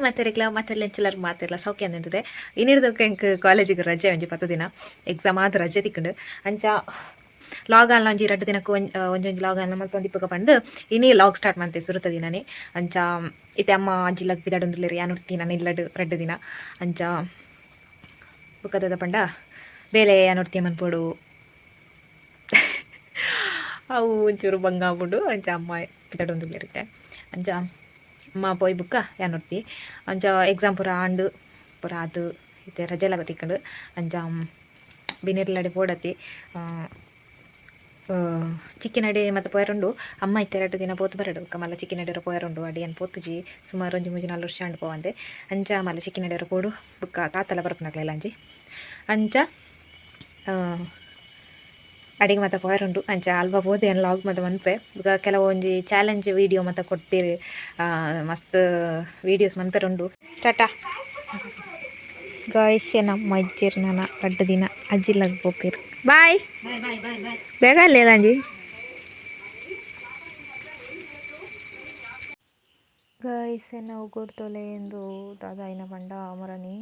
ಮಾತೆರೆಗ್ಲ ಮಾತೆಲ್ಲ ಮಾತೆರ್ಲ ಸೌಖ್ಯ ಅಂದಿದೆ. ಇನ್ನಿರ್ದಕ್ಕೆ ಎಂಕ್ ಕಾಲೇಜಿಗೆ ರಜೆ ಒಂಜಿ 10 ದಿನ ಎಕ್ಸಾಮ್ ಆದ ರಜೆ ತಿಕ್ಕಂಡು. ಅಂಚ ಲಾಗ್ ಆಲ್ನ ಒಂಜಿ 2 ದಿನಕ್ಕೂ ಒಂಜೊಂಜಿ ಲಾಗ್ ಆಲ್ನ ಮಲ್ತೊಂದು ಇಪ್ಪಗ ಪಂಡು ಇನಿ ಲಾಗ್ ಸ್ಟಾರ್ಟ್ ಮಂತೆ ಸುರುತ ದಿನನೇ. ಅಂಚ ಇತ್ತೆ ಅಮ್ಮ ಅಜ್ಜಿಲಗ್ ಪಿದಾಡೊಂದುಲ್ಲೆರ್, ಯಾನ್ ಉರ್ತಿ ನಾನು ಇಲ್ಲಡ್ 2 ದಿನ. ಅಂಚ ಬುಕ್ಕದ ಪಂಡ ಬೇಲೆ ಯಾನ್ ಉರ್ತಿ ಮನ್ಪೊಡು, ಅವು ಒಂಚೂರು ಬಂಗ ಆಪುಂಡು. ಅಂಚ ಅಮ್ಮ ಪಿದಾಡೊಂದುಲ್ಲೆರ್ ಇತ್ತೆ. ಅಂಚ ಅಮ್ಮ ಪೋಯಿ ಬುಕ್ಕ ಯಾನ್ ಉರ್ತಿ. ಅಂಚ ಎಕ್ಸಾಮ್ ಪೂರ ಆಂಡ್ ಪೂರ ಆದ್ ಇತ್ತೆ ರಜೆಲಾಗ ತಿಕ್ಕಂಡು. ಅಂಚ ಬಿನೆರ್ಲಡೆ ಪೋಡತಿ ಚಿಕ್ಕಿನಡೆ ಮತ್ತೆ ಪೋಯರುಂಡು. ಅಮ್ಮ ಇತ್ತೆ 2 ದಿನ ಪೋತು ಬರಡು ಬೊಕ್ಕ ಮಲ್ಲ ಚಿಕ್ಕಿನಡೆ ಪೋಯರುಂಡು. ಅಡಿ ಏನ್ ಪೋತುಜಿ ಸುಮಾರು ಒಂಜಿ 3-4 ವರ್ಷ ಆಂಡ್ ಪೋವಂದೆ. ಅಂಚ ಮಲ್ಲ ಚಿಕ್ಕಿನಡೆ ಪೋಡು ಬೊಕ್ಕ ತಾತಲ ಬರ್ಪುನಕ್ಲೆಲ್ಲ ಅಂಚಿ. ಅಂಚ ಅಡಿಗೆ ಮಾತ ಪೋಯರುಂಡು. ಅಂಚ ಅಲ್ಪ ಪೋದು ಏನ್ ಲಾಗ್ ಮಾತ ಮನ್ಪೆ. ಬೊಕ್ಕ ಕೆಲವೊಂಜಿ ಚಾಲೆಂಜ್ ವೀಡಿಯೋ ಮಾತ ಕೊಡ್ತೀರಿ, ಮಸ್ತ್ ವೀಡಿಯೋಸ್ ಮನ್ಪೆರುಂಡು. ಟಾಟಾ ಗಾಯ್ಸ್, ನಮ್ಮ ಅಜ್ಜಿರ್ ನಾನ 2 ದಿನ ಅಜ್ಜಿಲಾಗ್ ಪೋಪೇರು. ಬಾಯ್ ಬೇಗ ಅಲ್ಲ ಅಂಜಿ. ಗಾಯ್ಸ್ ಎನ್ನ ಉಗುರ್ತೊಲೆ ಎಂದು ದಾದ ಐನ ಪಂಡ ಅಮರನಿ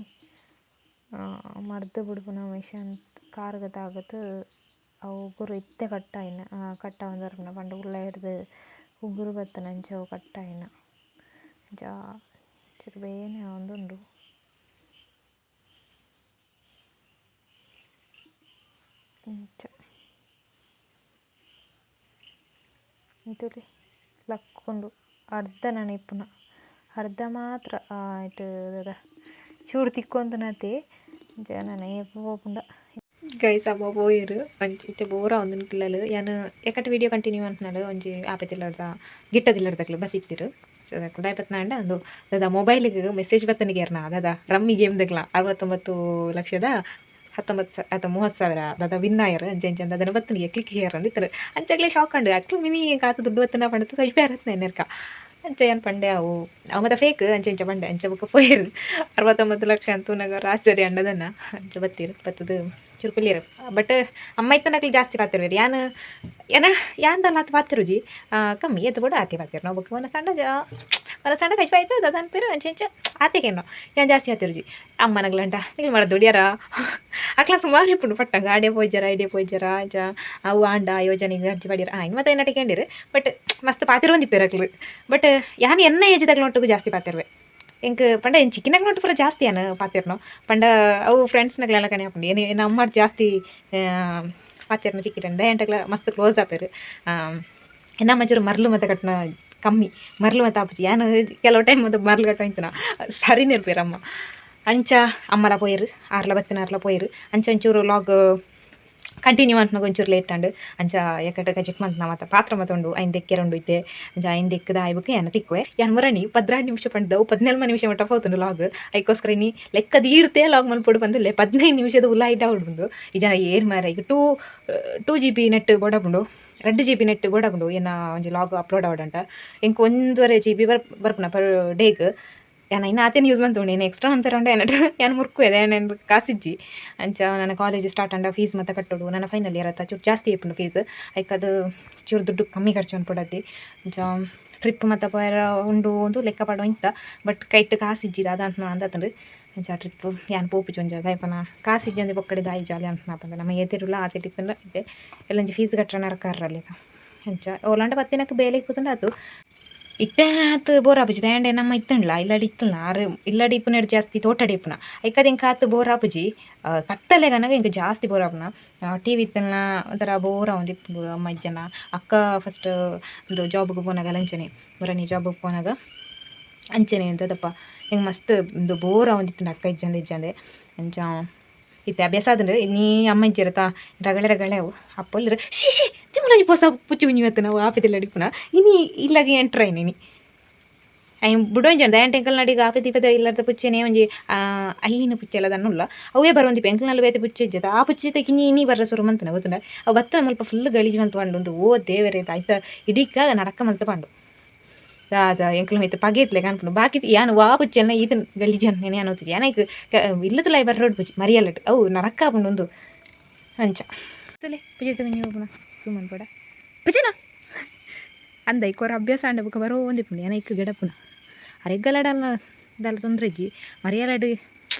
ಮರ್ದ್ ಬುಡ್ಪುನ ಮಿಷನ್ ಕಾರ್ಗ್ ತಾಗತ್ ಅವು ಉಗುರು ಇತ್ತೆ ಕಟ್ಟಾಯಿನ ಕಟ್ಟಾವೊಂದು ಬರ್ಪುನ ಪಂಡ ಉಲ್ಲ ಹಿಡ್ದು ಉಗುರು ಬತ್ತನ ಅಂಚ ಅವು ಕಟ್ಟಾಯಿನ. ಅಂಚ ಚೂರು ಬೇನೆ ಆವೊಂದುಂಡು. ಇಂಚ ಇಂತುಲಿ ಲಕ್ಕೊಂಡು ಅರ್ಧ ನನ ಇಪ್ಪುನ ಅರ್ಧ ಮಾತ್ರ ಇಟ್ಟು ದಾದ ಚೂರು ತಿಕ್ಕೊಂದುನತೆ. ಅಂಚ ನನ ಏಪ ಪೋಪುಂಡ ಗೈಸ್. ಅಮ್ಮ ಪೋಯೆರ್. ಅಂಚ ಇತ್ತೆ ಬೋರ ಒಂದೊಂದು ಪಿಲ್ಲಲು ಯಾನ್ ಎಕಟ್ ವೀಡಿಯೋ ಕಂಟಿನ್ಯೂ ಅಂತ್ನಾಲ್ ಒಂಜಿ ಆಪೆತಿಲ್ಲರ್ದ ಗಿಟ್ಟದಿಲ್ಲರ್ದಕ್ಲು ಬತ್ತಿತ್ತೀರು. ದಾಯಪತ್ನಾಂಡ ಅಂದು ದಾದ ಮೊಬೈಲ್ಗೆ ಮೆಸೇಜ್ ಬತ್ತನಿಗೆ ಏರ್ನ ದಾದ ರಮ್ಮಿ ಗೇಮ್ ದಕ್ಲ 69 ಲಕ್ಷದ 19 ಅಥವಾ 30 ಸಾವಿರ ದಾದ ವಿನ್ ಆಯರ್. ಅಂಚ ಅಂಚ ಅದನ್ನ ಬತ್ತನಿಗೆ ಕ್ಲಿಕ್ here ಅಂದಿತ್ತರು. ಅಂಚಾಗ್ಲೇ ಶಾಕ್ ಅಂಡು ಅಕ್ಲು ಮಿನಿ ಕಾತು ದುಡ್ಡು ಬತ್ತನ ಪಂಡತು ಸ್ವಲ್ಪ ಇರತ್ತೆ ನೆರ್ಕ. ಅಂಚ ಏನ್ ಪಂಡೆ ಅವು ಅವು ಮತ್ತೆ ಫೇಕ್ ಅಂಚ ಇಂಚ ಪಂಡೆ. ಅಂಚ ಬೊಕ್ಕ ಪೋಯೆರ್ 69 ಲಕ್ಷ ಅಂತ ಆಶ್ಚರ್ಯ ಅಂಡದನ್ನ. ಅಂಚ ಬತ್ತೀರು ಬತ್ತದು ಚೂರು ಕುಲ್ಲಿಯರು. ಬಟ್ ಅಮ್ಮ ಇತ್ತನಕ್ಲು ಜಾಸ್ತಿ ಪಾತಿರ್ವೇರು. ಯಾನ್ ಏನ ಯಾನ್ದಲ್ಲ ಆತು ಪಾತಿರುಜಿ ಕಮ್ಮಿ ಎದ್ದು ಕೂಡ ಆತಿ ಪಾತಿರು ನಾವು. ಬೊಕ್ಕ ಒಂದ ಸಣ್ಣ ಒಂದ ಸಣ್ಣ ಕಚ್ಪ ಆಯ್ತು ಅದು ಅನ್ಪೇರು. ಅಂಚೆ ಅಂಚ ಆತೆಗೇನೋ ಯಾನ್ ಜಾಸ್ತಿ ಆತಿರುಜಿ. ಅಮ್ಮನಗ್ಲಂಟ ನಿಲ್ ಮಾಡ ದುಡಿಯಾರ ಅಕ್ಲ ಸುಮಾರು ಇಪ್ಪುಂಡು ಪಟ್ಟ ಗಾಡಿಯ ಪೋಯ್ಜರ ಐಡಿಯಾ ಪೋಯ್ಜರ. ಅಂಚ ಅವು ಆಂಡ ಯೋಜನೆಗೆ ಅರ್ಜಿ ಪಡಿಯರ ಇನ್ನು ಮತ್ತೆ ಏನಾಟ ಬಟ್ ಮಸ್ತ್ ಪಾತಿರು ಅಕ್ಲು. ಬಟ್ ಯಾನ್ ಎನ್ನ ಏಜ್ದಾಗ್ಲ ಒಟ್ಟಿಗೆ ಜಾಸ್ತಿ ಪಾತಿರುವೆ ಎಂಕ್ ಪಂಡ ಏನು ಚಿಕ್ಕಿನಾಗ ನೋಟು ಪೂರ ಜಾಸ್ತಿ ಯಾನ್ ಪಾತಿರ್ನೋ ಪಂಡ ಅವು ಫ್ರೆಂಡ್ಸ್ನಗ್ಲೆಲ್ಲ ಕಣೆ ಆಪುಂಡು. ಏನು ನಮ್ಮ ಜಾಸ್ತಿ ಪಾತಿರ್ನ ಚಿಕ್ಕಿಟಂಡ ಎಂಟಗ್ಲ ಮಸ್ತ್ ಕ್ಲೋಸ್ ಆಪೇರು. ಎನ್ನ ಮಂಚೂರು ಮರ್ಲು ಮತ್ತೆ ಕಟ್ನ ಕಮ್ಮಿ ಮರ್ಲು ಮತ್ತೆ ಆಪುಜಿ. ಯಾನ್ ಕೆಲವು ಟೈಮ್ ಮತ್ತೆ ಮರ್ಲು ಕಟ್ಟ ಇಂಚನ ಸರಿ ಅಮ್ಮ. ಅಂಚ ಅಮ್ಮಲ ಪೋಯರು ಆರ್ಲ ಬತ್ತಿನ ಆರ್ಲ ಪೋಯರು. ಅಂಚ ಒಂಚೂರು ಲಾಗ್ ಕಂಟಿನ್ಯೂ ಅಂತ್ನಾಗ ಒಂಚೂರು ಲೇಟ್ ಆಂಡ್. ಅಂಚ ಎಕಟ ಕಜಿಕ್ ಮಂತ್ನ ಮಾತ ಪಾತ್ರ ಮತ ಉಂಡು ಐನ್ ದೆಕ್ಕೆರ ಉಂಡು ಇತ್ತೆ. ಅಂಚ ಐನ್ ದೆಕ್ಕದ ಆಯ್ಬುಕ್ ಯಾನ ತಿಕ್ಕುವೆ. ಯಾನ್ ಮುರಣಿ 12 ನಿಮಿಷ ಪಂಡ್ದವು 14 ನಿಮಿಷ ಮಟ್ಟ ಹೋತುಂಡು ಲಾಗ್. ಐಕೋಸ್ಕರ ಇನಿ ಲೆಕ್ಕ ದೀರ್ತೆ ಲಾಗ್ ಮಲ್ಪೊಡು ಬಂದಿಲ್ಲ 15 ನಿಮಿಷದ ಉಲ್ಲ ಐಟ ಬಂದು ಈ ಜನ ಏರ್ ಮಾರ. ಈಗ two two G B net ಬೋಡಾಪುಂಡು, 2 G B net ಬೋಡಾಪುಂಡು ಏನ ಒಂಜಿ ಲಾಗ್ ಅಪ್ಲೋಡ್ ಆವಡಂಟ. ಎಂಕ್ 1.5 ಜಿ ಬಿ ಬರ್ಪುನ ಪರ್ ಡೇಗ್. ಯಾನ್ ಇನ್ನು ಆತೇನು ಯೂಸ್ ಮಂತುಂಡು ಏನು ಎಕ್ಸ್ಟ್ರಾ ಮನ್ಪೆರ ಏನಟ್ ಯಾನ್ ಮುರ್ಕು ಇದೆ ಏನೇನು ಕಾಸಿಜ್ಜಿ. ಅಂಚ ನನ್ನ ಕಾಲೇಜ್ ಸ್ಟಾರ್ಟ್ ಅಂಡ ಫೀಸ್ ಮತ್ತೆ ಕಟ್ಟೋಡು. ನನ್ನ ಫೈನಲ್ ಇಯರ್ ಅತ್ತ ಚೂರು ಜಾಸ್ತಿ ಇಪ್ಪುಂಡು ಫೀಸ್. ಐಕ್ ಅದು ಚೂರು ದುಡ್ಡು ಕಮ್ಮಿ ಖರ್ಚು ಅನ್ಪೊಡತಿ. ಅಂಚ ಟ್ರಿಪ್ ಮತ್ತೆ ಪೋಯರ ಉಂಡು ಒಂದು ಲೆಕ್ಕ ಪಾಡೋ ಇಂತ ಬಟ್ ಕೈಟ್ ಕಾಸಿಜ್ಜಿ ಅದ ಅಂತ ಅಂದತಂಡು. ಅಂಚ ಟ್ರಿಪ್ ಯಾನ್ ಪೋಪುಜಿ ಒಂಜಿ ದಾಯಪನ ಕಾಸಿಜ್ಜಿ ಅಂದೆ ಬೊಕ್ಕಡೆ ದಾಯಿ ಜಾಲಿ ಅಂತ ಪಂಡ ನಮ್ಮ ಏತಿರುಲ್ಲ ಆತಿಟ್ಟಿತ್ತಂಡ ಇತ್ತೆ ಎಲ್ಲೊಂಜಿ ಫೀಸ್ ಕಟ್ಟರ ನರಕಾರಲ್ಲ. ಅಂಚ ಓಲಾಂಡ ಬತ್ತಿನಕ್ ಬೇಲೆ ಇಪ್ಪುತುಂಡು ಆತು ಇತ್ತೆ ಆತು ಬೋರ್ ಆಪುಜಿ. ದಾಯೆಂಡ ನಮ್ಮ ಇತ್ತುಂಡ್ಲ ಇಲ್ಲಡಿ ಇತ್ತುಂಡ್ಲ ಆರು ಇಲ್ಲಡಿ ಇಪ್ಪುನೆಡ್ ಜಾಸ್ತಿ ತೋಟಡೆ ಇಪ್ಪುನ ಐಕದ ಎಂಕ್ ಆತು ಬೋರ್ ಆಪುಜಿ. ಕತ್ತಲೆ ಗನಗ ಎಂಕ್ ಜಾಸ್ತಿ ಬೋರ್ ಆಪುನ. ಟಿವಿ ಇತ್ತುಂಡ್ಲ ಒಂಥರ ಬೋರ್ ಆವೊಂದಿಪ್ಪುಂಡು. ಅಮ್ಮ ಇಜ್ಜನ ಅಕ್ಕ ಫಸ್ಟ್ ಒಂದು ಜಾಬ್ಗೆ ಪೋನಾಗ ಅಂಚನೆ ಮುರಣಿ ಜಾಬ್ಗೆ ಪೋನಾಗ ಅಂಚನೆ ಎಂತದಪ್ಪ ಎಂಕ್ ಮಸ್ತ್ ಒಂದು ಬೋರ್ ಆವೊಂದಿತ್ತುಂಡು ಅಕ್ಕ ಇಜ್ಜಂದೆ ಇಜ್ಜಂದೆ. ಅಂಚ ಇತ್ತೆ ಅಭ್ಯಾಸ ಆದುಂಡು. ನೀ ಅಮ್ಮ ಇಜ್ಜೆರತ ರಗಳೆ ರಗಳೆ ಅವು ಅಪ್ಪೊಲ್ಲೆರ್ she she ತಿಂಗಳೊಂಜಿ ಪೊಸ ಪುಚ್ಚಿ ಉಂಜಿ ಮತ್ತ ನಾವು ಆಪೆದಿಲ್ಲ ಅಡಿಪುನ ಇನಿ ಇಲ್ಲಗೆ ಎಂಟ್ರ್ ಆಯ್ನ ಇನಿ ಐನ್ ಬುಡೊಂಜಿ ದಾಯೆಂಟ ಎಂಕಲ್ನ ಅಡಿಗೆ ಆಪೆ ದೀಪದ ಇಲ್ಲದ ಪುಚ್ಚೆನೆ ಒಂಜಿ ಐನು ಪುಚ್ಚೆ ಎಲ್ಲ ದನ್ನುಲ್ಲ ಅವೇ ಬರೋಂದಿಪ್ಪ. ಎಂಕಲ್ನಲ್ಲಿ ಬೇತೆ ಪುಚ್ಚೆ ಇಜ್ಜದ ಆ ಪುಚ್ಚೆ ತೆಗಿನಿ ಇನಿ ಬರ್ರ ಸುರು ಮಂತನ ಗೊತ್ತುಂಡ. ಅವು ಬತ್ತ ಮುಲ್ಪ ಫುಲ್ ಗಲೀಜು ಮಂತ್ ಪಂಡು ಒಂದು ಓ ದೇವರೇ ಆಯ್ತ ಇಡೀಕ ನರಕ ಮಂತ ಪಂಡು ದಾದ ಎಂಕಲ್ ಮಿತ್ತ್ ಪಗೆ ಇತ್ಲೆ ಕಾನ್ಪುಂಡು. ಬಾಕಿ ಯಾನ್ ವಾ ಪುಚ್ಚೆಲ್ನ ಈತ ಗಲೀಜು ಅಂತಾನೆ ಯಾನ್ ಒತ್ತುಜಿ. ಯಾನ್ ಐಕ್ ಇಲ್ಲದ ಬರ್ರ ರೋಡ್ ಪುಚ್ಚಿ ಮರಿಯಲ್ಲಟ್ ಅವು ನರಕ ಆಪುಂಡು ಒಂದು. ಅಂಚ ತಲೆ ಪುಜೆ ತಗೊಂಡು ಹೋಗುಣ ಸುಮ್ಮನ್ ಪಡ ಪುಜೆನಾ ಅಂದ ಐಕ್ ಕೊರ ಅಭ್ಯಾಸ ಆಂಡ ಬೊಕ ಬರೋ ಒಂದಿಪ್ಪುಂಡು. ಯಾನ್ ಐಕ್ ಗೆಡಪುನ ಅರೆಗ್ಗಲಡಲ್ಲ. ದಾಲ ತೊಂದರೆ ಇಜ್ಜಿ ಮರಿಯಾಲಡ್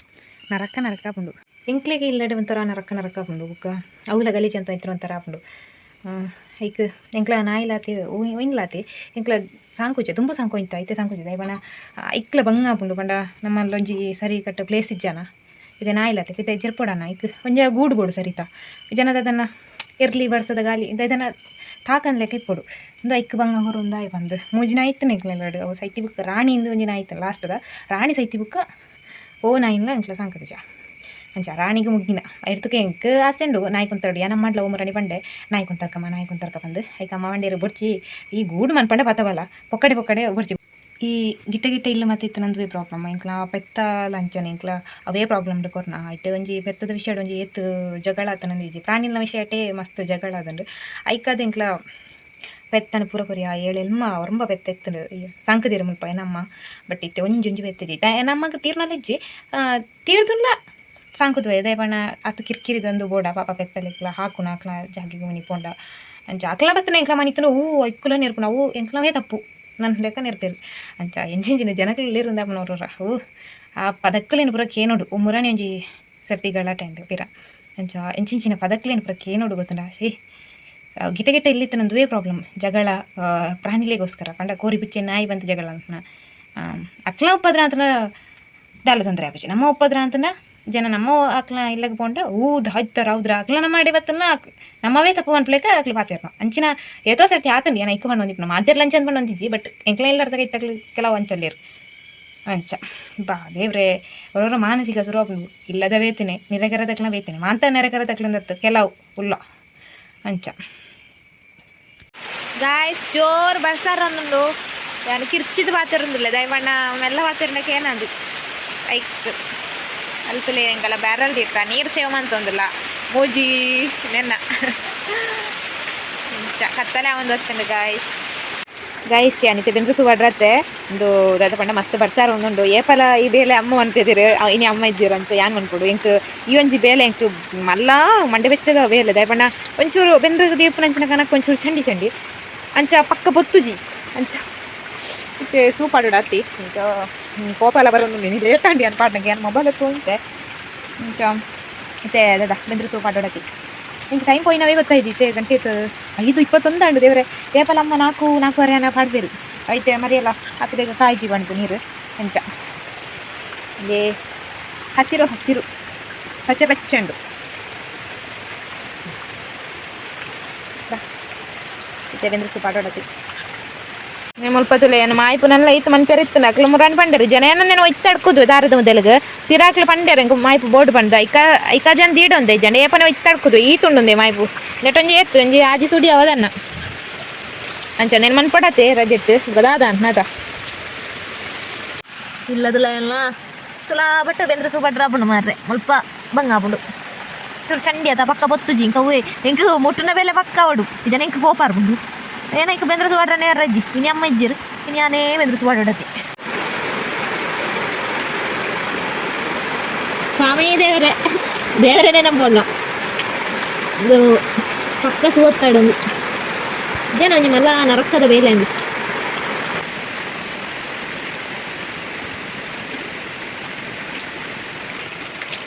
ನರಕ ನರಕ ಆಪುಂಡು ಎಂಕ್ಲೆಗ್ ಇಲ್ಲಡ್ ಒಂಥರ ನರಕ ನರಕ ಆಪುಂಡು ಬೊಕ್ಕ ಅವುಲ ಗಲೀಜ್ ಅಂತ ಇತ್ರ ಒಂಥರ ಆಪುಂಡು ಐಕ್ ಎಂಕ್ಲ ನಾಯಿಲಾತೆ ಒಯಿನ್ಲಾತೆ ಎಂಕ್ಲ ಸಾಂಕುಜೆ ದುಂಬು ಸಾಂಕು ಇಂತ ಇತ್ತೆ ಸಾಂಕುಜೆ ದಾಯೆ ಐಕ್ಲ ಬಂಗ ಆಪುಂಡು ಪಂಡ ನಮ್ಮಲ್ಲೊಂಜಿ ಸರಿ ಕಟ್ಟ ಪ್ಲೇಸ್ ಇಜ್ಜಾನ ಇದೆ ನಾಯಿಲಾತೆ ಪಿತ ಜೆರ್ಪೊಡಾನ ಐಕ್ ಒಂಜಿ ಗೂಡು ಬೋಡು ಸರಿತ ಜನದ ಅದನ್ನ ಎರ್ಲಿ ಬರ್ಸದ ಗಾಲಿ ಇದನ್ನ ತಾಕನ್ ಲೆಕ್ಕ ಇಪ್ಪೊಡು ಉಂದು ಐಕ್ ಬಂಗ ಹೊರೊಂದಾಯ್ ಪಂದ್ ಮೂಜಿ ನಾಯಿ ಇತ್ತುಂಡು ಎಂಕ್ಲೆನ ಅವು ಸೈತಿ ಬುಕ್ಕ ರಾಣಿ ಇಂದು ಒಂಜಿ ನಾಯಿ ಇತ್ತು ಲಾಸ್ಟ್ದ ರಾಣಿ ಸೈತಿ ಬುಕ್ಕ ಓ ನಾಯಿನ್ಲ ಎಂಕ್ಲ ಸಾಂಕುಜ ಅಂಚ ರಾಣಿಗೆ ಮುಗ್ಗಿನ ಐರ್ತುಕೆ ಎಂಕ್ ಆಸೆ ಉಂಡು ನಾಯಿ ಕುಂತಾಡು ಯಾನ್ ಅಮ್ಮಡ್ಲ ಓ ಮುರಾನಿ ಪಂಡೆ ನಾಯಿ ಕುಂತರ್ಕಮ್ಮ ನಾಯಿ ಕುಂತರ್ಕ ಪಂದ್ ಐಕ್ ಅಮ್ಮ ಪಂಡೇರು ಬೊರ್ಚಿ ಈ ಗೂಡು ಮನ್ಪಂಡ ಪತ್ತವಲ್ಲ ಪೊಕ್ಕಡೆ ಪೊಕ್ಕಡೆ ಬೊರ್ಚಿ ಈ ಗಿಟ್ಟ ಗಿಟ್ಟ ಇಲ್ಲು ಮತ್ತೆ ಇತ್ತು ನಂದುವೆ ಪ್ರಾಬ್ಲಮ್ ಎಂಕ್ಲ ಪೆತ್ತ ಲಂಚನೆ ಎಂಕ್ಲ ಅವೇ ಪ್ರಾಬ್ಲಮ್ ಕೊರ್ನ ಐಟ್ ಒಂಜಿ ಪೆತ್ತದ ವಿಷಯ ಒಂಜಿ ಏತ್ ಜಗಳ ಆತನಂದು ಇಜ್ಜಿ ಪ್ರಾಣಿನ ವಿಷಯ ಅಟೇ ಮಸ್ತ್ ಜಗಳ ಆದಂಡು ಐಕಾದ ಎಂಕ್ಲ ಪೆತ್ತನ ಪೂರ ಕೊರಿಯ ಏಳು ಎಲ್ಮ ಒರಂಬ ಪೆತ್ತ ಎತ್ತುಂಡು ಸಾಂಕದಿರ ಮುಲ್ಪ ಏನಮ್ಮ ಬಟ್ ಇತ್ತೆ ಒಂಜಿ ಒಂಜಿ ಪೆತ್ತಜಿ ನಮ್ಮಗ್ ತೀರ್ನಲಿಜ್ಜಿ ತೀರ್ದುಲ್ಲ ಸಾಂಕುದುವೆ ದಾಯೆ ಪಂಡ ಅತ್ ಕಿರ್ಕಿರಿದಂದು ಬೋಡ ಪಾಪ ಪೆತ್ತಲೆಕ್ಲ ಹಾಕುನ ಅಕ್ಲ ಜಾಗೆಗ್ ಮಿನಿ ಪೋಂಡ ಅಂಚ ಅಕ್ಲ ಬತ್ತನ ಎಂಕ್ಲ ಮನಿತುಂಡ ಊ ಐಕ್ಕುಲ ನೆರ್ಪುನ ಅವು ಎಂಕ್ಲವೇ ತಪ್ಪು ನನ್ನ ಲೆಕ್ಕ ನೆರ್ಪೇರು ಅಂಚ ಎಂಚಿಂಚಿನ ಜನಕುಲು ಉಲ್ಲೆರ್ ಉಂದಾಪುನ ಒರೊರ ಓ ಆ ಪದಕ್ಕುಲೆನ್ ಪೂರ ಕೇನೊಡು ಮುರಾನಿ ಒಂಜಿ ಸರ್ತಿ ಗಲಾಟೆ ಆಂಡ್ ಪಿರ ಅಂಚ ಎಂಚಿಂಚಿನ ಪದಕ್ಕುಲೆನ್ ಪೂರ ಕೇನೊಡು ಗೊತ್ತುಂಡ ಶೇ ಗಿಟ ಗಿಟ ಇಲ್ಲಿತ್ತು ನಂದುವೇ ಪ್ರಾಬ್ಲಮ್ ಜಗಳ ಪ್ರಾಣಿಲೆಗೋಸ್ಕರ ಪಂಡ ಕೋರಿ ಪುಚ್ಚೆ ನಾಯಿ ಬಂತು ಜಗಳ ಅಂತ ಅಕ್ಲ ಉಪದ್ರ ಅಂತನ ದಾಲ ತೊಂದರೆ ಆಪುಜಿ ನಮ್ಮ ಉಪದ್ರ ಅಂತನ ಜನ ನಮ್ಮ ಅಕ್ಲ ಇಲ್ಲಗ್ ಪೋಂಡ ಊ ಹಜ್ತರ ಹೌದ್ರ ಅಕ್ಲನ ಮಾಡಿ ಬತ್ತನ ನಮ್ಮವೇ ತಪ್ಪು ಪನ್ಪುಲೆಕ ಅಕ್ಲು ಪಾತೆರ್ನ ಅಂಚಿನ ಏತೋ ಸರ್ತಿ ಆತಂಡಿ ಯಾನ್ ಐಕ್ ಪಂಡೊಂದಿಪ್ಪುನ ಮಾತೆರ್ಲ ಅಂಚ ಅಂದ್ ಪಂಡೊಂದಿಜ್ಜಿ ಬಟ್ ಎಂಕ್ಲ ಇಲ್ಲರ್ದಾಗ ಇತ್ತಕ್ಲು ಕೆಲವು ಅಂಚಲ್ಲೇರು ಅಂಚ ಬಾ ದೇವ್ರೆ ಅವರವರ ಮಾನಸಿಕ ಸುರು ಆಪುಂಡು ಇಲ್ಲದ ಬೇತನೆ ನಿರೆಕರದಕ್ಲ ಬೇತನೆ ಮಾಂತ ನೆರೆಕರದಕ್ಲಂದತ್ತು ಕೆಲವು ಉಲ್ಲ ಅಂಚ ಗಾಯ್ಸ್ ಜೋರು ಬರ್ಸಾರೊಂದುಂಡು ಯಾನ್ ಕಿರ್ಚಿದ್ ಪಾತೆರೊಂದುಲ್ಲೆ ದಯಮಣ್ಣ ಮೆಲ್ಲ ಪಾತೆರ್ನಕ್ಕೆ ಏನಂದು ಐಕ್ ಅಲ್ತುಲೆ ಎಂಕಲ ಬ್ಯಾರಲ್ ದೀತ ನೀರು ಸೇವ್ ಮಂತೊಂದುಲ್ಲ ಮೂಜಿ ನೆನ್ನ ಇಂಚ ಕತ್ತಲೆ ಆವೊಂದು ವತ್ತುಂಡು ಗಾಯ್ಸ್ ಗಾಯ್ಸ್ ಯಾನ್ ಇತ್ತೆ ಬೆಂದ್ರ ಸುವಡ್ರತ್ತೆ ಉಂದು ದಾದ ಪಂಡ ಮಸ್ತ್ ಬರ್ಸಾರ ಒಂದುಂಡು ಏಪಲ ಈ ಬೇಲೆ ಅಮ್ಮ ಮನ್ತಿದ್ದೀರು ಇನಿ ಅಮ್ಮ ಇಜ್ಜೆರ್ ಅಂಚ ಯಾನ್ ಮನ್ಪೊಡು ಎಂಕ್ ಈ ಒಂಜಿ ಬೇಲೆ ಎಂಕ್ ಮಲ್ಲ ಮಂಡೆ ಬೆಚ್ಚದ ಬೇಲೆ ದಾಯೆ ಪಂಡ ಒಂಚೂರು ಬೆಂದ್ರಗ್ ದೀಪುನಂಚಿನ ಕನಕ್ ಒಂಚೂರು ಚಂಡಿ ಚಂಡಿ ಅಂಚ ಪಕ್ಕ ಪೊತ್ತುಜಿ ಅಂಚ ಇತ್ತೆ ಸೂಪಾಡುಡು ಅತ್ತಿ ಇಂಚ ಕೋಪ ಎಲ್ಲ ಬರೋದು ನೀ ಲೇಟ್ ಆಂಡಿ ಅನ್ ಪಾಡ್ನಗೆ ಯಾನ್ ಮೊಬೈಲ್ ತೂಂತೆ ಇಂಚ ಇತ್ತೆ ದಾದ ಬೆಂದ್ರ ಸೂಪ್ ಆಡೋಡತಿ ಇಂಚ ಟೈಮ್ ಪೋಯಿನವೇ ಗೊತ್ತಾಯ್ಜಿ ಇತ್ತೆ ಗಂಟೆ 5:21 ಆಂಡು ದೇವರೇ ಏಪಲ ಅಮ್ಮ 4 4:30 ಆನ ಪಾಡ್ದೇರು ಐತೆ ಮರಿಯಲ್ಲ ಹಾಕಿದಾಗ ಕಾಯ್ಜಿ ಬಂತು ನೀರು ಅಂಚ ಏ ಹಸಿರು ಹಸಿರು ಪಚ್ಚೆ ಪಚ್ಚೆ ಉಂಡು ಇತ್ತೆ ಬೆಂದ್ರ ಸೂಪ್ ಆಡೋಡತಿ ಮುಲ್ಪ ತುಲೆ ಏನು ಮಾಯ್ಪು ನಲ್ಲ ಇತ್ತು ಮನ್ಪೆರ್ ಇತ್ತು ಅಕ್ಲು ಮುರಾನ್ ಪಂಡರು ಜನ ಏನಂದೇನು ಒಯ್ತಾಡ್ಕುದು ದಾರದ ಮೊದಲಿಗೆ ಪಿರಾಕ್ಲು ಪಂಡೇರು ಎಂಕ್ ಮಾಯ್ಪು ಬೋರ್ಡ್ ಪಂಡ ಐಕ ಐಕ ಜನ ದೀಡೊಂದೆ ಜನ ಏಪನೆ ಒಯ್ತಾಡ್ಕುದು ಈ ತುಂಡುಂದೆ ಮಾಯ್ಪು ನೆಟೊಂಜಿ ಏತ್ತು ಒಂಜಿ ಆಜಿ ಸುಡಿ ಅವದನ್ನ ಅಂಚ ನೆನ್ ಮನ್ಪಡತೆ ರಜೆಟ್ ಗದಾದ ನಾತ ಇಲ್ಲದಲ್ಲ ಎಲ್ಲ ಸುಲಾ ಬಟ್ ಬೆಂದ್ರ ಸೂಪಡ್ರ ಆಪುಂಡು ಮಾರ್ರೆ ಮುಲ್ಪ ಬಂಗ ಆಪುಂಡು ಚೂರು ಚಂಡಿ ಆತ ಪಕ್ಕ ಬೊತ್ತುಜಿ ಇಂಕ ಹೂವೆ ಎಂಕ್ ಮುಟ್ಟುನ ಬೇಲೆ ಪಕ್ಕ ಅವಡು ಇದನ್ನ ಎಂಕ್ ಕೋಪಾರ್ಪುಂಡು ಏನೈಕ್ ಬೆಂದ್ರ ಸುವಾಡ್ರನೇ ರಜ್ಜಿ ಇನಿ ಅಮ್ಮ ಇಜ್ಜಿರು ಇನಿ ಯಾನೇ ಬೆಂದ್ರ ಸುವಾಡತಿ ಸ್ವಾಮಿ ದೇವರೇ ದೇವರೇ ನಂಬೋಣ ಇದು ಪಕ್ಕ ಸುವತ್ತಾಡೊಂದು ಇದೇನ ಒಂಜಿ ಮಲ್ಲ ನರಕದ ಬೇಲೆ ಅಂದು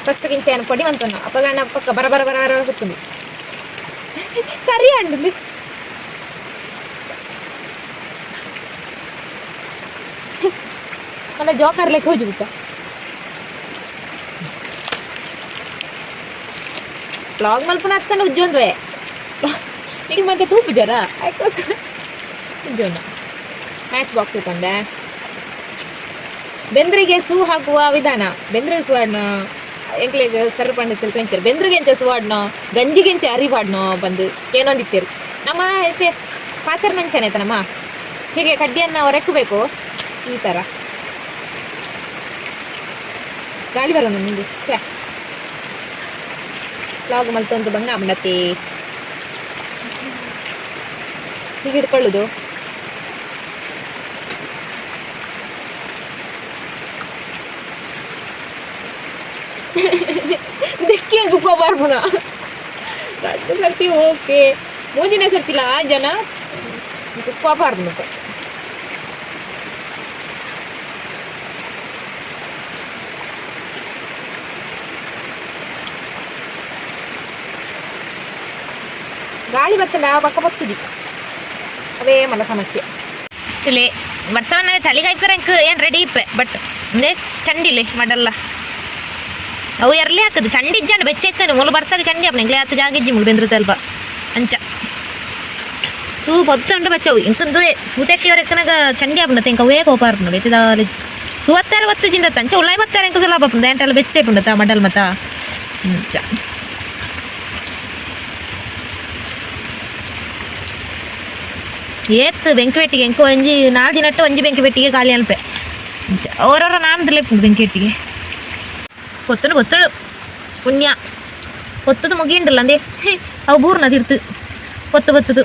ಫಸ್ಟ್ ಗಿಂಚ ಪೊಡಿ ಮಂತೊನ್ನ ಅಪಗ ಪಕ್ಕ ಬರ ಬರ ಬರ ಬರ ಗೊತ್ತುಂಡು ಕರಿ ಅಂಡು ಮಲ್ಲ ಜೋಕರ್ ಲೆಕ್ಕ ಹೋಜಿ ಬಿಟ್ಟ ಬ್ಲಾಗ್ ಮಲ್ಪುನ ಹತ್ತನ ಉಜ್ಜೊಂದುವೆ ಈಗ ಮತ್ತೆ ತೂಪು ಜರ ಅದಕ್ಕೋಸ್ಕರ ಉಜ್ಜೋಣ ಮ್ಯಾಚ್ ಬಾಕ್ಸ್ ಇಟ್ಕೊಂಡೆ ಬೆಂದ್ರಿಗೆ ಸೂ ಹಾಕುವ ವಿಧಾನ ಬೆಂದ್ರಿಗೆ ಸುವಾಡ್ನ ಎಂಕ್ಲೆಗ್ ಸರ್ ಪಂಡ ತಿಳ್ಕೊಂಚಾರ ಬೆಂದ್ರಿಗೆ ಎಂಚ ಸುವಾಡ್ನೋ ಗಂಜಿಗೆಂಚ ಅರಿವಾಡ್ನೋ ಬಂದು ಏನೊಂದಿತ್ತೀರಿ ನಮ್ಮ ಐತೆ ಪಾತ್ರ ಮಂಚನೆ ಆಯ್ತಾ ನಮ್ಮ ಹೀಗೆ ಕಡ್ಡಿಯನ್ನು ಹೊರಕಬೇಕು ಈ ಥರ ಗಾಳಿ ಬರೋಣ ನಿಂದು ಛೇ ಲಾಗ್ ಮಲ್ತೊಂದು ಬಂಗ ಅಮ್ಮನತಿ ಹೀಗೆ ಹಿಡ್ಕೊಳ್ಳೋದು ದಿಕ್ಕಿ ಬುಕ್ಕೋಬಾರ್ಬುನ ರಡ್ಡು ಸರ್ತಿ ಓಕೆ ಮೂಜಿನ ಸರ್ತಿಲ್ಲ ಆ ಜನ ಕುಕ್ಕೋಬಾರ್ದು ಮತ್ತೆ. ಗಾಳಿ ಬತ್ತಂಡ ಪಕ್ಕ ಬತ್ತುಜಿ ಅವೇ ಮಲ್ಲ ಸಮಸ್ಯೆ. ಇಲ್ಲಿ ವರ್ಷವನ್ನ ಚಳಿಗಾಯ್ಪರ ಏನು ರೆಡಿ ಇಪ್ಪೆ, ಬಟ್ ಇಂದೇ ಚಂಡಿಲಿ ಮಡಲ್ಲ ಅವು ಎರ್ಲಿ ಹಾಕದು ಚಂಡಿ ಇಜ್ಜಾಂಡ ಬೆಚ್ಚ ಇತ್ತಾನೆ. ಮುಲು ಬರ್ಸಾಗ ಚಂಡಿ ಅಪ್ಪ ಎಂಕ್ಲೆ ಆತ ಜಾಗ ಇಜ್ಜಿ ಮುಳು ಬೆಂದ್ರತ ಅಲ್ಪ. ಅಂಚ ಸೂ ಪೊತ್ತುಂಡ ಬಚ್ಚವು ಇಂಕಂದು ಸೂತೆಟ್ಟಿಯವ್ರ ಎಕ್ಕನಾಗ ಚಂಡಿ ಆಪುಂಡ ಇಂಕ ಅವೇ ಕೋಪ ಆರ್ಪುಂಡು ಬೆತ್ತಿದ ಸೂವತ್ತಾರ ಒತ್ತು ಜಿಂದ ಅಂಚ ಉಳ್ಳಾಯಿ ಬತ್ತಾರೆ ಎಂಕ ಸುಲಭ ಆಪುಂಡು ಎಂಟೆಲ್ಲ ಬೆಚ್ಚ ಇಪ್ಪುಂಡತ ಮಡಲ್ ಮತ. ಅಂಚ ಏತ್ ಬೆಂಕಿ ಎಂಕು ಒಂಜಿ ನಾಲ್ ದಿನಟ್ಟು ಒಂಜಿ ಬೆಂಕಿ ಪೆಟ್ಟಿಗೆ ಖಾಲಿ ಅನ್ಪೆ. ಅಂಚ ಓರೋರ ನಾಂದಲೇ ಬೆಂಕಿ ಪೆಟ್ಟಿಗೆ പൊത്തണ് പൊത്തണു പുണ്യ പൊത്തത് മുಗಿയുണ്ടല്ലോ ಅಂದೆ ಅವು ಬೂರ್ನ ತಿರ್ತು പൊತ್ತು പൊತ್ತದು.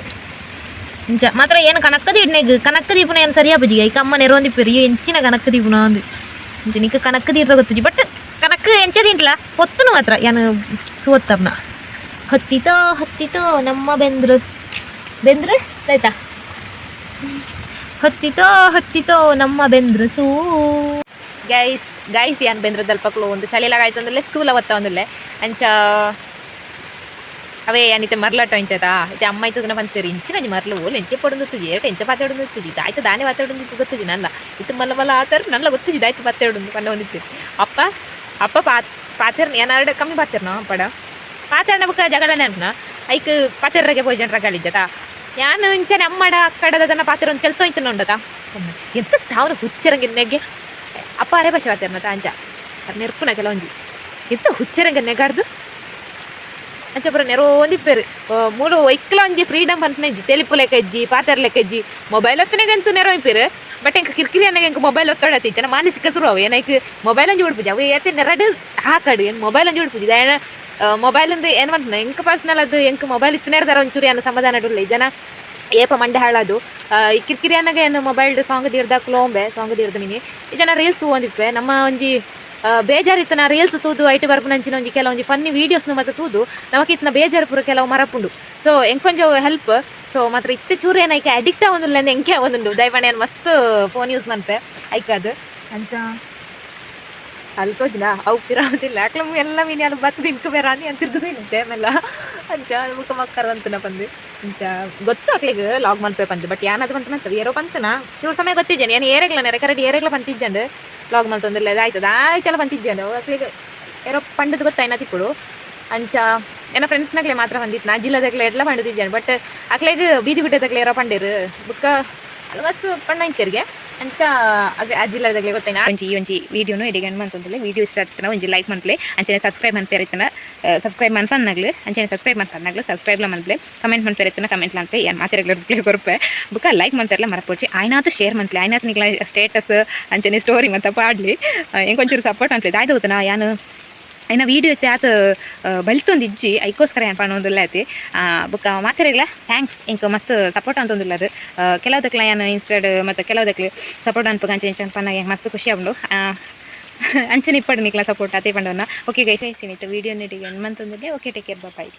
ಅಂಚ ಮಾತ್ರ ಏನು ಕನಕ್ಕ ದೀಡ್ನೆಗ್ ಕನಕ್ಕ ದೀಪುನ ಏನು ಸರಿಯಾ ಬುಜಿಗೆ ಐಕ ಅಮ್ಮ ನೆರವಂದಿಪ್ಪೆರು ಎಂಚಿನ ಕನಕ್ಕ ದೀಪುನ ಅಂದು. ಅಂಚ ನಿಕ್ಕ ಕನಕ್ಕ ದೀಡ್ರ ಗೊತ್ತುಜಿ, ಬಟ್ ಕನಕ್ಕ ಎಂಚ ತಿಂಟ್ಲ ಪೊತ್ತುನು ಮಾತ್ರ ಏನು ಸುವತ್ತರ್ನ. ಹತ್ತಿತೋ ಹತ್ತಿತೋ ನಮ್ಮ ಬೆಂದ್ರು ಬೆಂದ್ರು ಆಯ್ತಾ, ಹತ್ತಿತೋ ಹತ್ತಿತೋ ನಮ್ಮ ಬೆಂದ್ರು ಸೂ. ಗೈಸ್ ಗೈಸ್ ಯಾನ್ ಬೆಂದ್ರದಲ್ಪಕ್ಲು ಒಂದು ಚಳಿಲಾಗ ಆಯ್ತು ಅಂದ್ರೆ ಸೂಲ ಒತ್ತ ಒಂದುಲ್ಲೆ. ಅಂಚ ಅವೇ ಯಾನಿತೆ ಮರ್ಲಾಟ ಇಂತದ ಇತ್ತೆ ಅಮ್ಮ ಇತ್ತದನ್ನ ಪಂತೇರು ಇಂಚಿನ ಒಂಜಿ ಮರ್ಲು ಓಲು ಎಂಚೆ ಪೊಡೊಂದು ಏಟ ಎಂಚ ಪಾತೆಡೊಂದು ಆಯ್ತು ದಾನೆ ಪಾತೆಡೊಂದು ಗೊತ್ತುಜಿ ನಲ್ಲ ಇತ್ತು ಮಲ್ಲ ಮಲ್ಲ ಆತರ ನಲ್ಲ ಗೊತ್ತುಜಿ ಆಯ್ತು ಪಾತೆಡೊಂದು ಪಂಡ ಒಂದಿತ್ತು. ಅಪ್ಪ ಅಪ್ಪ ಪಾತೆರ್ ಏನಾರು ಕಮ್ಮಿ ಪಾತೆರ್ನ ಪಡ ಪಾತೆರ್ನ ಬುಕ್ಕ ಜಗಳನೆ ಅನ್ಪುನ ಐಕ್ ಪಾತೆರ್ರಗೆ ಪೋಯ್ಜನ್ ರಗಳಿಜ್ಜತ ಯಾನ್ ಇಂಚನೆ ಅಮ್ಮಡ ಅಕ್ಕಡದನ್ನ ಪಾತೆರ ಒಂದು ಕೆಲಸ ಇಂಚನ ಉಂಡತ ಎಂತ ಸಾವಿರ ಹುಚ್ಚರಂಗೆ ನೆಗೆ ಅಪ್ಪ ಅರೆ ಭಾಷೆ ಪಾತೆರ್ನ ಅಂಚ ನೆರ್ಪುನ ಕೆಲವೊಂಜಿ ಎಂತ ಹುಚ್ಚರಂಗೆ ನೆಗಾಡ್ದು ಅಂಚ ಪೂರ ನೆರೋಂದಿಪ್ಪೆರು ಮೂಲು ಒಯ್ಕ್ಲ ಒಂಜಿ ಫ್ರೀಡಮ್ ಪನ್ಪುನ ಇಜ್ಜಿ ತೆಲಿಪು ಲೆಕ್ಕ ಇಜ್ಜಿ ಪಾತೆರ್ ಲೆಕ್ಕ ಇಜ್ಜಿ ಮೊಬೈಲ್ ಒತ್ತನೆಗಂತೂ ನೆರೋ ಇಪ್ಪೆರು. ಬಟ್ ಎಂಕ್ ಕಿರ್ಕಿರಿ ಅನ್ನಗ ಎಂಕ್ ಮೊಬೈಲ್ ಒತ್ತಡತಿ ಜನ ಮಾನಸಿಕ ಸುರು ಅವು ಏನೈಕ್ ಮೊಬೈಲ್ ಒಂಜಿ ಉಡ್ಪುಜಿ ಅವು ಏತೆ ನೆರಡು ಹಾಕಡು ಏನು ಮೊಬೈಲ್ ಒಂಜಿ ಉಡ್ಪುಜಿ ದಾಯಣ ಮೊಬೈಲ್ ಅಂದು ಏನು ಪನ್ಪುನ ಎಂಕ್ ಪರ್ಸನಲ್ ಅದು ಎಂಕ್ ಮೊಬೈಲ್ ಇತ್ತನೇರ್ದಾರ ಒಂಚೂರು ಏನು ಸಮಾಧಾನ ಉಲ್ಲ ಜನ ಏಪ ಮಂಡೆ ಹಾಳದು. ಈ ಕಿರ್ಕಿರಿ ಅನ್ನಗ ಏನು ಮೊಬೈಲ್ ಸಾಂಗ್ ದೀರ್ದ ಕ್ಲೋಂಬೆ ಸಾಂಗ್ ದೀರ್ದ ಮಿನಿ ಈ ಜನ ರೀಲ್ಸ್ ತೂವೊಂದಿಪ್ಪೆ ನಮ್ಮ ಒಂಜಿ ಬೇಜಾರಿತ್ತು ನಾ ರೀಲ್ಸ್ ತೂದು ಐಟ್ ಬರ್ಪುನಂಚಿನ ಒಂಜಿ ಕೆಲವೊಂಜಿ ಫನ್ನಿ ವೀಡಿಯೋಸ್ನು ಮತ್ತೆ ತೂದು ನಮಕ್ ಇತ್ತಿನ ಬೇಜಾರು ಪೂರ ಕೆಲವು ಮರಪುಂಡು. ಸೊ ಎಂಕೊಂಜ ಹೆಲ್ಪ್. ಸೊ ಮಾತ್ರ ಇತ್ತೆ ಚೂರು ಏನೈಕೆ ಅಡಿಕ್ಟ್ ಆವೊಂದುಲ್ಲ ಎಂಕೆ ಆವೊಂದುಂಡು ದಯಮಾಡಿ ಏನು ಮಸ್ತ್ ಫೋನ್ ಯೂಸ್ ಮನ್ಪೆ ಐಕಾದು. ಅಂಚ ಅಲ್ಲಿ ತೋಜಿನ ಅವು ಪಿರಾವುದಿಲ್ಲ ಅಕ್ಲ ಎಲ್ಲ ಮೀನು ಅಲ್ಲಿ ಬತ್ತದ ಇಂಕ ಬೇರಾನಿ ಅಂತ ತಿರ್ಗುದು ಇಂತೆ ಆಮೇಲೆ ಅಂಚ ಮುಖ ಮಕ್ಕರ್ ಅಂತನ ಬಂದು ಅಂಚ ಗೊತ್ತು ಅಕ್ಲಿಗೆ ಲಾಗ್ ಮನ್ಪೆ ಬಂದು ಬಟ್ ಯಾನಾದ್ರು ಬಂತನ ಏರೋ ಬಂತನ ಚೂರು ಸಮಯ ಗೊತ್ತಿದ್ದೇನೆ ಏನು ಏರೆಗ್ಲ ನೆರೆ ಕರೆಕ್ಟ್ ಏರೆಗ್ಲ ಬಂತಿದ್ದಂಡು ಲಾಗ್ ಮಲ್ತೊಂದಿಲ್ಲ ಆಯ್ತದ ಆಯ್ತಲ್ಲ ಬಂತಿದ್ದೇನೆ ಅಕ್ಲಿಗೆ ಏರೋ ಪಂಡದ ಗೊತ್ತಾಯ್ನ ತಿಕ್ಕುಡು. ಅಂಚ ಏನ ಫ್ರೆಂಡ್ಸ್ನಾಗ್ಲೆ ಮಾತ್ರ ಬಂದಿತ್ತು ನಾ ಜಿಲ್ಲಾದಾಗ್ಲೆ ಎಲ್ಲ ಪಂಡದಿದ್ದೇನೆ ಬಟ್ ಅಕ್ಲೆಗ್ ಬೀದಿ ಗುಡ್ಡದಾಗ್ಲೆ ಏರೋ ಪಂಡೇರು ಬುಕ್ಕ ಅಲ್ಲಿ ಮಸ್ತ್ ಪಂಡ ಇಂಚರಿಗೆ ಅಂಚ ಅದೇ ಆ ಜಿಲ್ಲಾದಾಗ್ಲೆ ಗೊತ್ತಾಯ್ನ. ಒಂಜಿ ಈ ಒಂಜಿ ವೀಡಿಯೋನು ಎಡಿಗೆ ಮಂತೊಂದುಲ್ಲೆ ವೀಡಿಯೋ ಇಷ್ಟ ಆಗ್ತನ ಒಂಜಿ ಲೈಕ್ ಮನ್ಪ್ಲೆ ಅಂಚನೆ ಸಬ್ಸ್ಕ್ರೈಬ್ ಮನ್ಪೇರಿತ್ತನ ಸಬ್ಸ್ಕ್ರೈಬ್ ಮನ್ಪನ್ನಾಗ್ಲು ಅಂಚನೆ ಸಬ್ಸ್ಕ್ರೈಬ್ ಮನ್ಪನ್ನಾಗ್ಲು ಸಬ್ಸ್ಕ್ರೈಬ್ಲ ಮನ್ಪ್ಲೆ ಕಮೆಂಟ್ ಮನ್ಪೇರಿತ್ತನ ಕಮೆಂಟ್ ಮನ್ಪೆ ಯಾನ್ ಮಾತೆರೆಗ್ಲ ರಿಪ್ಲೈ ಕೊರ್ಪೆ ಬುಕ್ಕ ಲೈಕ್ ಮನ್ಪೆರ್ಲ ಮರಪೊಡ್ಚಿ ಆಯ್ನಾತು ಶೇರ್ ಮನ್ಪ್ಲೆ ಆಯ್ನಾತ್ ನಿಕ್ಲ ಸ್ಟೇಟಸ್ ಅಂಚನೆ ಸ್ಟೋರಿ ಮತ್ತ ಪಾಡ್ಲಿ ಎಂಕೊಂಚೂರು ಸಪೋರ್ಟ್ ಮನ್ಪ್ಲೆ ದಾಯ್ದ ಗೊತ್ತನಾ ಯಾನ್ ಐನ ವೀಡಿಯೋ ಇತ್ತೆ ಆತ ಬಲ್ತೊಂದು ಇಜ್ಜಿ ಐಕೋಸ್ಕರ ಏನು ಪಣೊಂದುಲ್ಲ ಐತಿ. ಬೊಕ್ಕ ಮಾತೆರೆಗ್ಲ thanks ಎಂಕ್ ಮಸ್ತ್ ಸಪೋರ್ಟ್ ಅಂತೊಂದುಲ್ಲರು ಕೆಲವುದಕ್ಲ ಯಾನ್ ಇನ್ಸ್ಟಾಡ್ ಮತ್ತು ಕೆಲವುದಕ್ಲು ಸಪೋರ್ಟ್ ಅನ್ಪಗ ಅಂಚೆ ಇಂಚ ಪನ್ನಾಗ ಎಂಕ್ ಮಸ್ತ್ ಖುಷಿ ಆಪುಂಡು. ಅಂಚನೆ ಇಪ್ಪಡು ನಿಕ್ಲ ಸಪೋರ್ಟ್ ಅದೇ ಪಂಡವನ್ನ. ಓಕೆ ಗೈಸ್ ಐಸಿನಿತ್ತು ವೀಡಿಯೋ ನೆಟಿಗೆ ಮಂತೊಂದುಲ್ಲೆ. Okay, take care, bye.